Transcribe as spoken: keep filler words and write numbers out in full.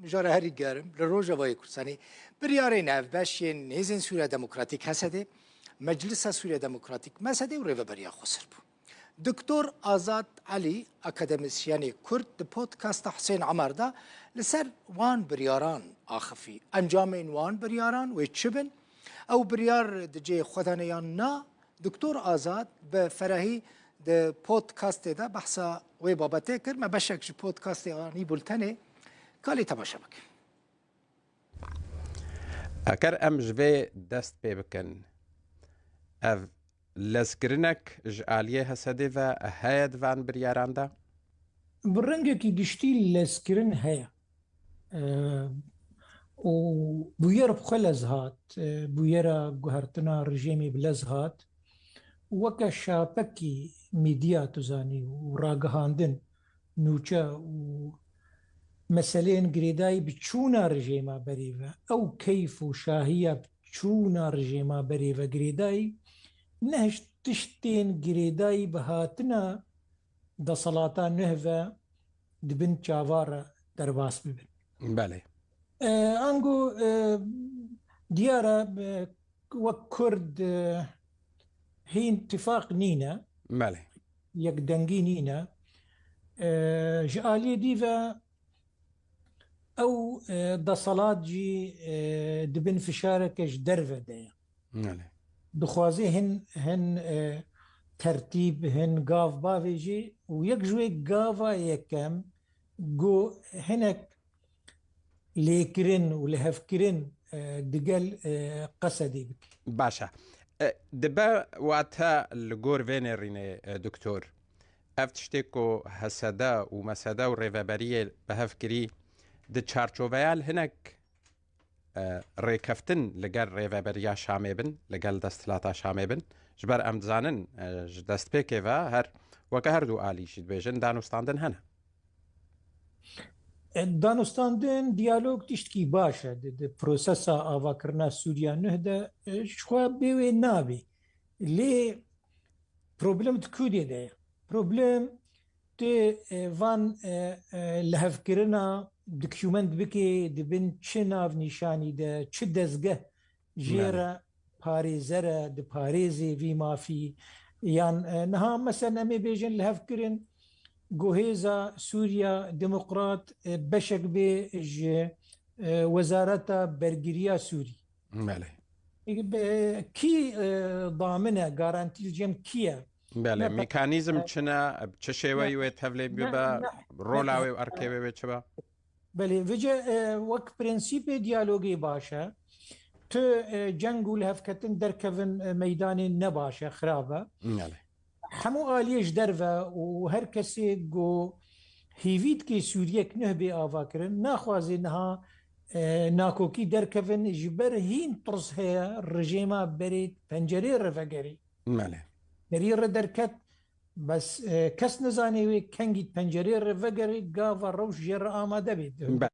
Mijara herî germ li Rojavayê Kurdistanê biryarên hevbeş yên Nêzên Sûriya Demokratîk, H S D, Meclisa Sûriya Demokratîk, M S D, û Rêveberiya Xweser bû. Doktor Azad Elî, akademisyenê Kurd, di podcasta Husên Emer de li ser wan biryaran axifî. Encamên wan biryaran wê çi bin? Ew biryar dicê xwe de ne yan na? Doktor Azad bi ferehî di podcastê de behsa wê babetê kir. Me beşek ji podcastê anî bultenê. Kalê temaşe bikin. Eger em ji vê dest pê bikin, ev lezkirinek ji aliyê H S D ve heye di van biryaran de? Bi rengekî giştî lezkirin heye. Eee, û bûyer bi xwe lez hat, eee, bûyera guhertina rejêmê bi lez hat. Weke şapekî medya, tu zanî, û ragihandin, nûçe û meseleyên girêdayî bi çûna rejêma berê ve, ew keyf û şahiya bi çûna rejêma berê ve girêdayî, neh tiştên girêdayî bi hatina deselata nuh ve di bin çava re derbas bibin. Belê. E, ango, e, diyar e, e, wek Kurd, e, hîn tifaq nîne. Belê. Yekdengî nîne. E, ji aliyê dî ve ew, e, deselat jî, e, di bin fişareke ji derve de ye. Belê. Dixwaze hin, hin, e, tertîb, hin gav bavêjî û yek ji wê gava yekem ku hinek lêkirin û lihevkirin, e, digel, e, Qesedê bike. Baş e. E, dibe wate li gor vê nêrînê, e, doktor, ev tiştê ku H S D û M S D û rêveberiyê bi hev kirî di çarçoveya li hinek, e, rêkeftin li gel rêveberiya Şamê bin, li gel desthilata Şamê bin. Ji ber em dizanin, e, ji destpêkê ve her weke her du alî jî dibêjin danûstandin hene. E, danûstandin, diyalog tiştkî baş e. Di, di prosesa avakirina Sûriya nuh de, e, ji xwe bê wê nabê. Lê problem di ku dê de ye? Problem tu, e, van, e, e, lihevkirina document bikê, di bin çi navnîşanî de, çi dezgeh jê Belê. re parêzer e, diparêzê vî mafî? Yan, e, niha, mesela, em ê bêjin lihevkirin ku hêza Sûriya Demokrat, e, beşek bê ji, e, Wezareta Bergiriya Sûrî. Belê. Be-, kî, e, damine, garantî li cem kî ye? Belê, Ne pe- mekanîzm E, çi ne, bi çi şêweyî ne- wê tevlê ne- bibe, ne- rola ne- wê û erkê wê wê çi be? Belê, vêce, e, wek prensîpê diyalogê baş e. Tu, e, ceng û lihevketin derkevin, e, meydanê ne baş e, xirab e. Belê. Hemû aliyê ji derve û her kesê ku hêvî dike Sûriyek nuh bê avakirin, naxwaze niha, e, nakokî derkevin, ji ber hîn tirs heye rejêma berê pencerê re vegerê. Belê. Derî re derket, bes, e, kes nizane wê kengî pencerê re vegerê, gava rewş jê re amade bê. Be-